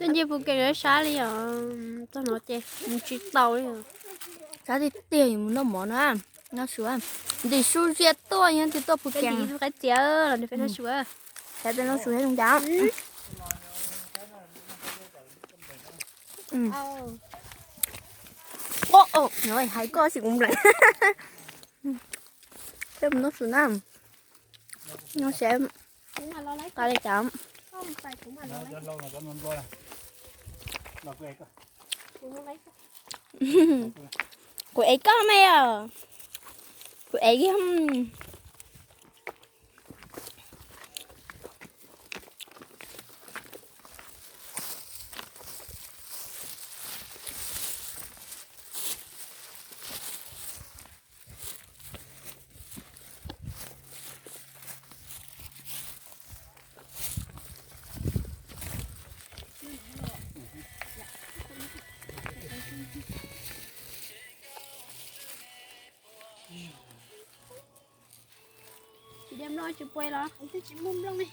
Tuaj nce Phu Kees sab li os, txog no ces mus tsis tau li. Sab tiag tiag, mus noj mov no, noj su. Ntim su zias tuaj, yog tias tuaj Phu Kees. Tus qaib txias los nws peb noj su. Sab peb noj su thiab zoo cas. No hais koj xim kuv nplees. Peb mus noj su na. Noj seb qa li cas. Kuv ev koj me os. Kuv ev. Tsis de nplooj tsis pua los twb tsis muaj nplooj li.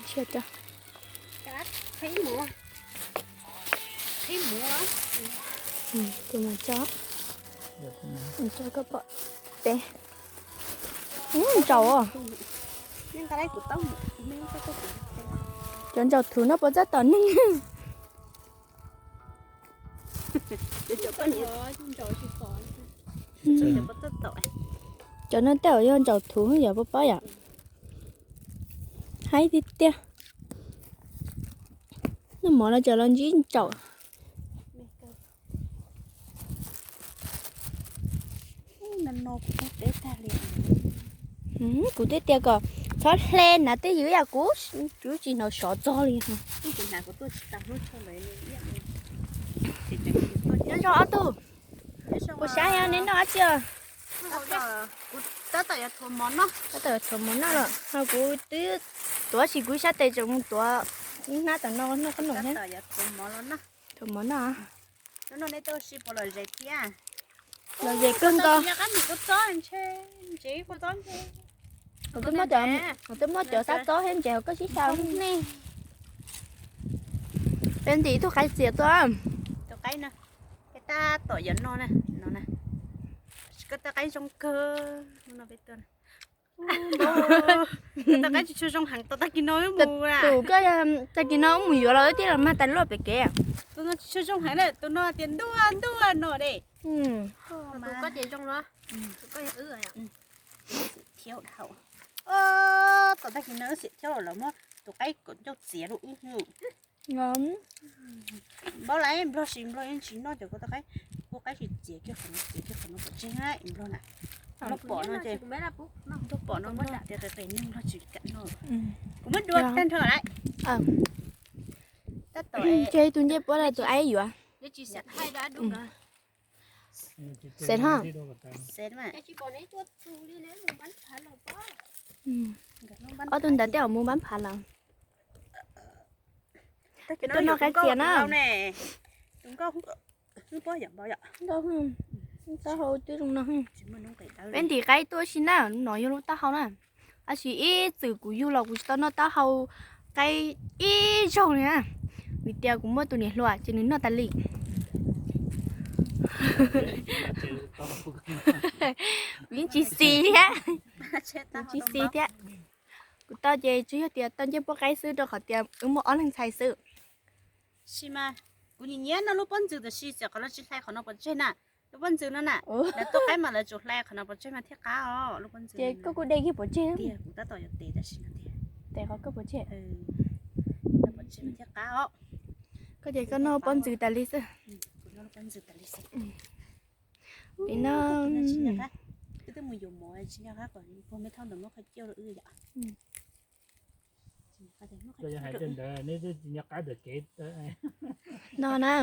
Ntsia, qhib mus, qhib mus, tus mas tso, tso koj pom peb. Ntsaum, cov ntsaum thuv no puas txawj tom neeg? Cov no tej zaum yog ntsaum thuv yom, puas paub yom? Haib tiag tiag. Noj mov no ces los ntsib ntsaum. Kuv twb tias kom txhob hle na, twb ywg yam kuv, kuv tsis hnov sov txog li. Nyob zoo ob tug. Puas sab, neb noj dab tsi os? Tab tom yuav thuav mov noj los, kuv twb tuav tsis, kuv sab tes tseem mus tuav hnab tom no noj qhob noom thiab. Thuav mov noj. Los zem kawg nkaus. Kuv twb muab cov xab txob thiab ntses hauv koj sib xyaw. Peb ntim ib tug qaib txias tuaj. Tab tom yuav noj no, koj tab qaib zoo kawg no peb tuaj. Tus qaib tsis tshua zoo heev, tus tag kis no wb mus, tus koj tag kis no wb mus yuav los wb thiaj los mag tas luaj pem kev. Tus no tsis tshua zoo heev na, tus no tias ntuj ntuj no de. Tus koj ces zoo los, tus koj yog wb. Thiab dhau. Tom tag kis no wb xiam thiab los muab tus qaib kaum ncauj txiav rau wb. Npaum li nplog, sis nplog yeej tsis noj cov koj tau qaib, koj qaib tsis txiav kiag qhov no, txiav kiag qhov no pov tseg na nplog na. Nplog pom no ces, nplog pom no muab dam tias qis qis neeg nplog tsis kam noj. Kuv muab dua tag nrho lawm. Tab tom, ces tus ncej puab los tus aib yuav. Xev ha. Ob tug ntawd tej zaum mus npab phav lawm. Tuaj noj qaib txias na. Taub hau twb zoo no. Peb ntim qaib tuaj si na, no yog lub taub hau na. Tab sis ib txwm kuv yug los kuv tsis tau noj taub hau qaib ib zaug li na, vim tias kuv muaj tus niam hluas ces nws noj tas li. Kuv yeej tsis xis thiab, kuv tsis xis thiab. Kuv tau ces tsuas yog tias tau ncej puab qaib xwb, rau qhov tias wb muaj ob leeg ntxhais xwb. Sis mas kuv nyiam nyiam noj lub pob ntxwg, tab sis txawm qhov no tsis hlais qhov no pov tseg na. Lub pob ntxwg no na, lawv tuaj qaib mas lawv tsum hlais qhov no pov tseg mas thiaj qab os. Lub pob ntxwg ces koj kuj de kiag pov tseg tiag, kuv tab tom yuav tes tam sim no tiag. Tes qhov koj pov tseg, pov tseg mas thiaj qab os. Koj ces koj noj pob ntxwg tas li xwb. Pem no, wb twb mus yuav mov tsis nco qab kom puag me thauj ntawd muab qhov coj rau wb yom. Koj yog hais tej ntawd neb twb tsis nco qab txoj kev no na.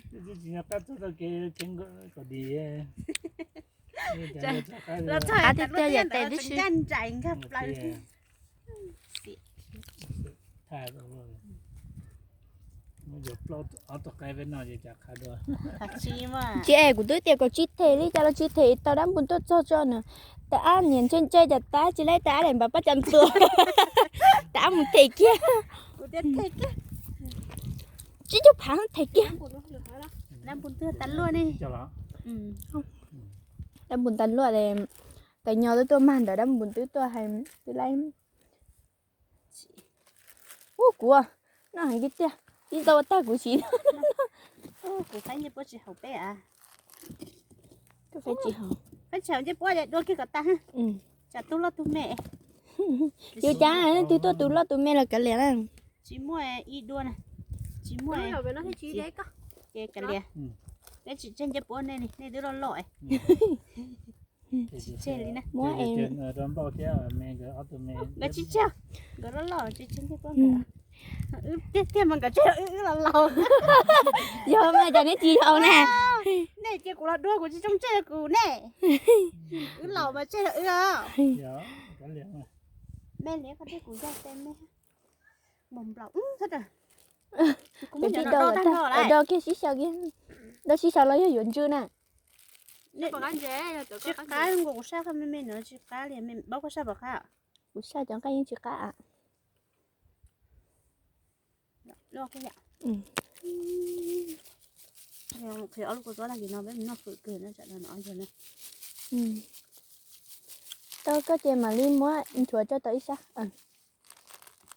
Twb tsis nco qab txog txoj kev cheeb kom dim. Qab tiag tiag yam tes tib si. Tsis es, kuv twb tias kom tsis them li cas los tsis them, tau dab npus tuaj txog tso na. Tab ab niam ntsej ntsej cas tab tsis laib, tab ab daim npav paj cas ntua. Tab ab mus them kiag. Tsib caug phav them kiag. Dab npus tas luaj li, tais nyo twb tuaj mag ntawd, dab npus twb tuaj hais twb laib. Ub, kuv noj heev tiag tiag, ib ntau tag kuv siv. Kuv faib ncej puab tsis haum peb a. Faib tsis haum, ncej puab dua kiag kom tag. Tsam tub loj tug me. Yus cas twb tuaj tus loj tus me los kav liam na. Tsis muaj ib dua na, tsis muaj. Ces kav liam, peb tsis tseg ncej puab nej, nej twb loj loj. Tsis tseg li na. Nkawd tsis tseg, nkawd loj loj tsis tseg ncej puab nkawd. Tiag tiag mas nkawd tseg wb, wb los laus. Yog mas cas neb tsis haum na. Nej cia kuv los dua kuv tsis tsoo tseg kuv ne. Wb laus mas tseg wb. Me liam qhov tiag kuv yog tej me nplaum. Kuv tsis do, do kiag sib xyaw kiag, do sib xyaw los yog yuav ntsw na. Tsis qab, kuv saj qhov me me no tsis qab li, paub koj saj puas qab? Kuv saj cov nqaij yeej tsis qab. Qhia ob lub kua txob tag kis no peb mus noj fwm kawg no tsam no no yog na. Tau koj ces mam li muab nchuav tso tau ib sab.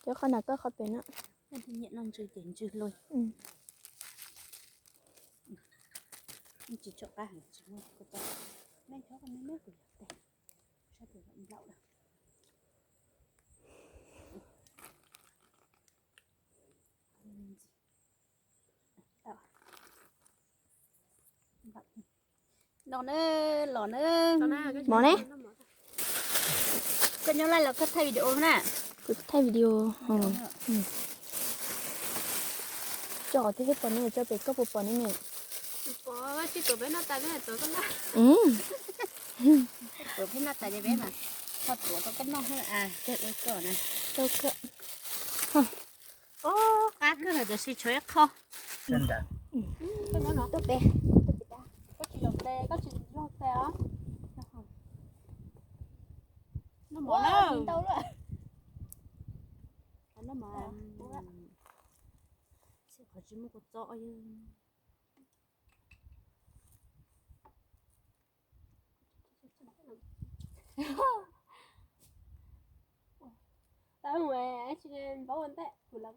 Cov qhov no koj qhov pem no. Nyiam noj ntsws ces ntsws luaj. Tsis tshua qab heev, tsis muaj kua txob. Me nchuav me me kuv yog tes sab tes nplaum lawm. No na, los na. Mov ne? Koj nyob laj los koj thaij video na. Kuv thaij video. Tso thiab pom ne, tso pem koj puas pom ne me? Tuav peb noj tas ces peb mas txhob tuav rau koj noj, ua koj na. Qab kawg lawm tiam sis tshuav ib qho. Tuaj pem, koj tsis zaum tes, koj tsis zaum tes os. Noj mov na. Noj mov. Qhov tsis muaj kua txob. Tau mus tsis paub ua ntej, kuv lam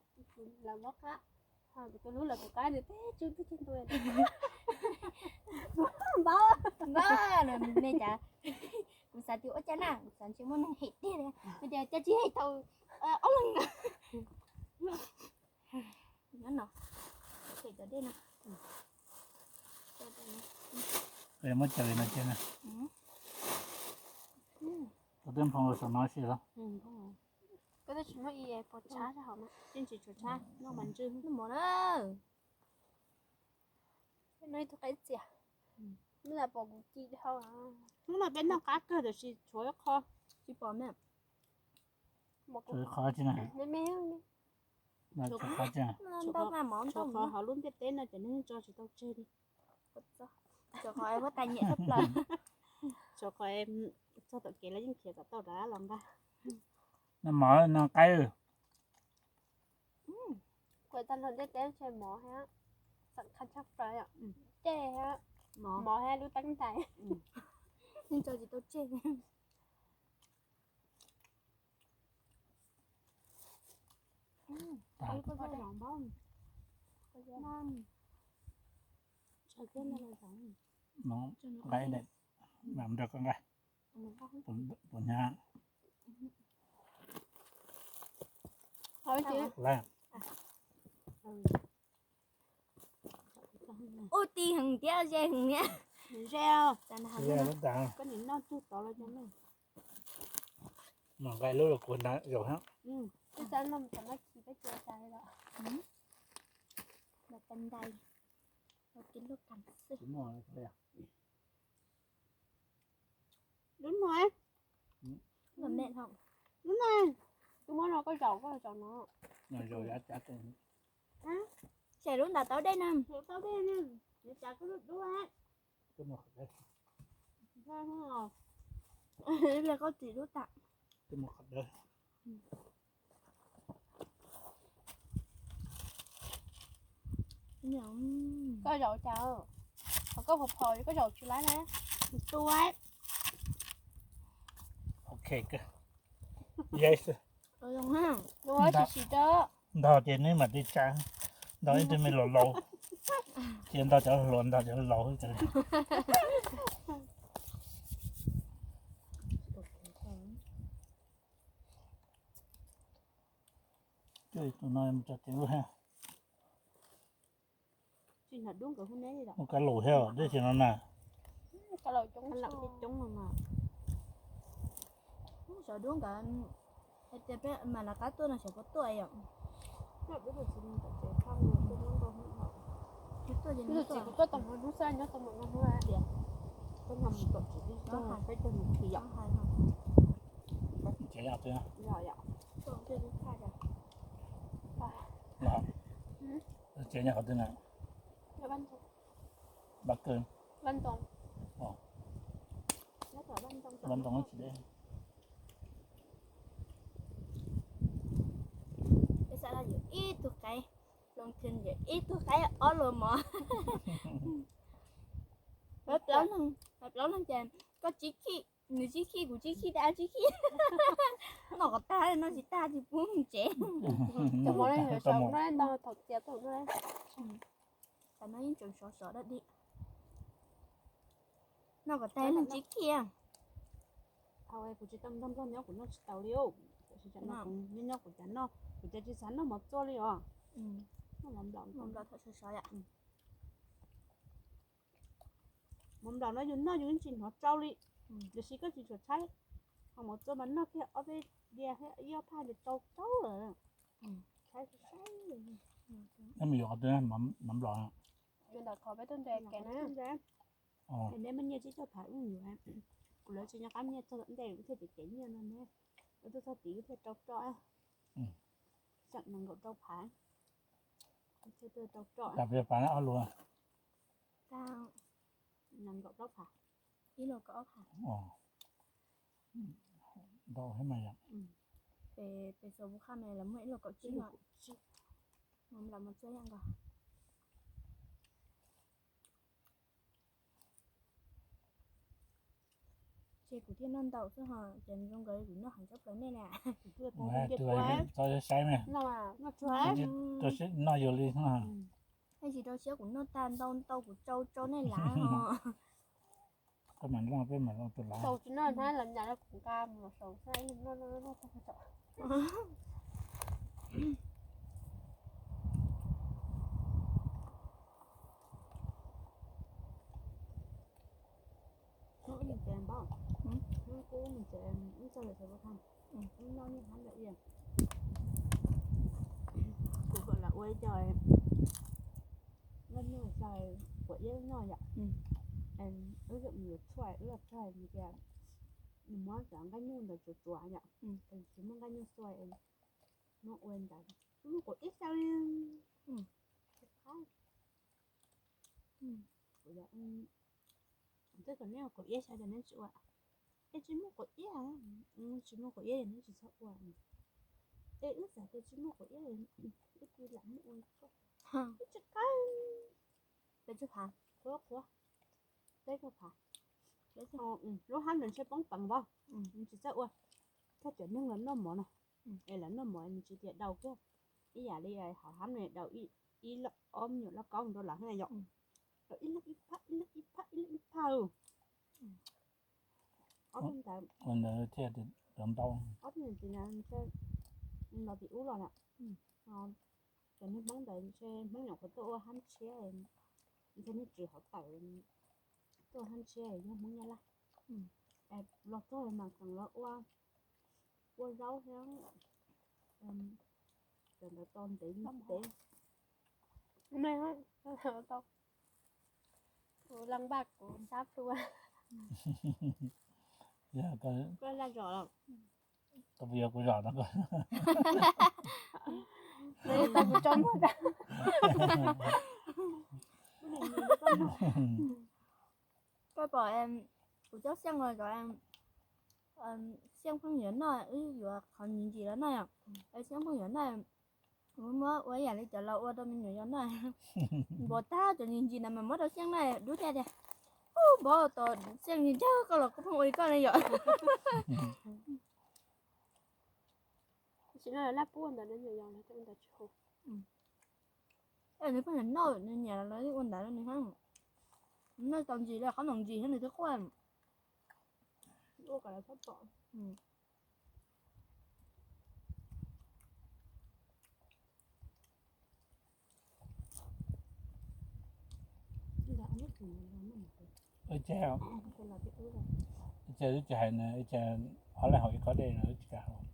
paub qab, kuv tus hlub lawv kuv qab nws teb tswb twb tsis ntu. Paub, paub, me cas kuv xav tias ua cas na, kuv xav ntshe muaj neeg hem tiag li, me tias cas tsis hem tau ob leeg. Nyob no, cov dej no. Muab cawv no cia na. Tau twb nphoo saum no si los. Koj twb tsis muab i pos tshab sab hauv na, tsis tshua tshab, noj mas ntsw. Noj mov na. No ib tug qaib txias. Neb lam pom kuv ci dhau. Hnub no peb noj qab kawg tiam sis tshuav ib qho. Tsis pom me. Tshuav ib qho tsis na. Ntau mas mov ntau, qhov hauv lub ntiaj teb no ces nws tso tsis tau tseg li. Tshuav qhov huab tais nyiam tshaj plaws. Tshuav qhov txog tom kev los yeej khiav kom tau rov los nqa. Noj mov noj qaib. Kuv tag nrho ntiaj teb ntshe mov thiab, xam khaj tshaj plaws, dej thiab, mov thiab lub teeb ntais. Yeej tso tsis tau tseg. Nqa, mam nrog koj nqa. Puas hnyav? Ub, ti heev thiab ze heev thiab. Koj nim noj tug tod los cov no. Mam nqa lub los kuv nta zaum hab. Peb xav noj cov no khi peb cia cai los. Los tais ntais, los kis lub kam xwb. Lub no, lub no, tus muab no koj zaum, koj zaum no. Zaum yav cav tes. Tshem lub ntawm tau dej na. Ib le koj tsis lub tam. Koj zaum cas? Qhov koj phom phom koj zaum tsis laib na. Tua. Ok, zoo sim sim rau. Ntog ces neb mam li tsa, ntog ib tug me laus laus, ces ntog cov hluas ntog cov laus. Tus no mus tso ceev lub hab. Ua kab lus thiab dej tsis no na. Sawv dub nkawd hais tias peb mam lawv qab tuaj no xyov puas tuaj yom. Tuaj ces nws tuaj tau hnub xwb nyob tau mus no hnub tias peb mus tom tsis tib tog peb cog mus khi yom. Tsev nyob qhov twg na? Vaj Kawg. Vaj Ntoo tsis deb. Peb xav no yog ib tug qaib, Loos Thiab yog ib tug qaib ob luag mov. Peb plaub leeg, peb plaub leeg ces koj tsib khij, nws tsib khij, kuv tsib khij, peb tsib khij. Noj kom tag, noj tsis tag tsis pub mus tsev. Cov mov no thaum txias tau no. Tam no yeej tseem sov sov dab dig. Noj kom tag leej tsib khij. Kuv tsis tau nrog nplog nyob kuv noj tsis tau li. Tam sis tam no kuv nyob kuv cas noj, kuv cas tsis xav noj mov txua li os. Noj mov nplaum, mov nplaum thaum sov sov yom. Mov nplaum no yus noj yus yeej tsis hnov tsau li, tiam sis koj tsis tshua tshaib. Ho mov txua mas noj kiag ob peb diav thiab ib ob phaj ces tsau tsau lawm. Tshaib tshaib. Mov nplaum. Neb muaj nyiaj tsib caug phav wb yuav, kuv lawv tsis nco qab nyiaj txog ntej thiaj tsis cev nyiaj no ne. Wb tuaj txog tid wb thiaj rau roj, xeem nees nkaum rau phav, thiaj tuaj rau roj. Nees nkaum plaub phav, ib lus kaum ob phav. Ntau thiab mas yom. Pem, pem xaus puv qhaj mas lawv muaj ib lus kaum tsib no. Mov nplaum mas txua yam nkaus. Ces kuv thiaj noj ntau xwb ho, ces zoo nkaus li kuv noj heev tshaj plaws nej na. Txhob saib na, noj yus li. Nej tsis rau siab kuv noj tag ntau ntau kuv tsau tsau nej lav ho. Koj mam noj, peb mam noj tus lav. Tau tsis noj hnab los nyam rau kuv nqa mus saum xab ib noj noj noj tag tso. Hnub ib mus tsev npab, hnub ib mus tsev ib txog lawm tsev ua thaj, hnub no niaj hnub ntawd kuv kom lawv ua ib co nqaij nyuj txog quav iab noj yom. Wb yuav mus yuav tshuaj, wb los txog nws tias nws muab cov nqaij nyuj ntawd tsuav tsuav yom, tsis muaj nqaij nyuj xuaj, muab ua ntawd, muab quav iab xyaw li. Kuv twb kom neb ua quav iab xyaw ces neb tsis ua. Es tsis muaj quav iab, tsis muaj quav iab ces neb tsis txhob ua. Es wb xav tias tsis muaj quav iab, wb cia lam muab ua, wb tsis qab. Peb tug phav, qhuav qhuav, peb tug phav. Lub hab ntawd ntshe poob peev vau, tsis txawj ua. Thaj cov neeg los noj mov no, es lawv noj mov nws tsis tias daus kiag ib yam li hauv hab no daus ib ob me nyuam lauj kaub rau lawv na yom. Daus ib leeg ib phaj, ib leeg ib phaj, ib leeg ib phaj. Ob tug ntawd, ob tug ntawd los tim ub los lawm. Cov neeg Hmoob ntawd ntshe Hmoob nyuam qhuav tuaj ua hab tshiab, ntshe nej tsis hov tawm, tuaj ua hab tshiab yog Hmoob Nyab Laj. Los tuaj mas tseem los ua, ua zaub thiab, cov ntawd tau ntev ntev. Kuv leej npaj kuv sab plhu. Yog koj, koj zos los, koj puas yog kuv zos no koj. Tau kuv tso muag tas. Koj pom kuv coj Xyeej los cov Xyeej pheej yuav noj, wb yuav qhov ntsis ntsis los noj yom. Xyeej pheej yuav noj, muab ua ib yam li cov laus ua rau me nyuam yaus noj. Npaum tag cov ntsis ntsis na mas muab rau Xyeej noj dub thiab tias, ub, npaum tod Xyeej ntsis ncaug koj los kuv pheej ua li koj ne yom. Tsis no laj pub ua ntawd, nws pheej nyiam noj, nws nyiam los ua ntawd nws noj tau ntsis li qhob noom ntsis thiab nws twb quaj. Ua cas, ua cas wb tsis hais na, ua cas ob leeg haus ib khob dej no wb tsis kam haus?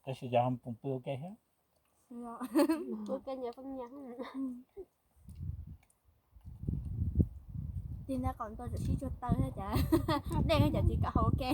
Tab sis yog pum pw ua ke thiab. Ua ke nyias pheej nyias. Tig ntag qom ntau tseem sib tsuag taw thiab cas, dej cas tsis kam haus ua ke.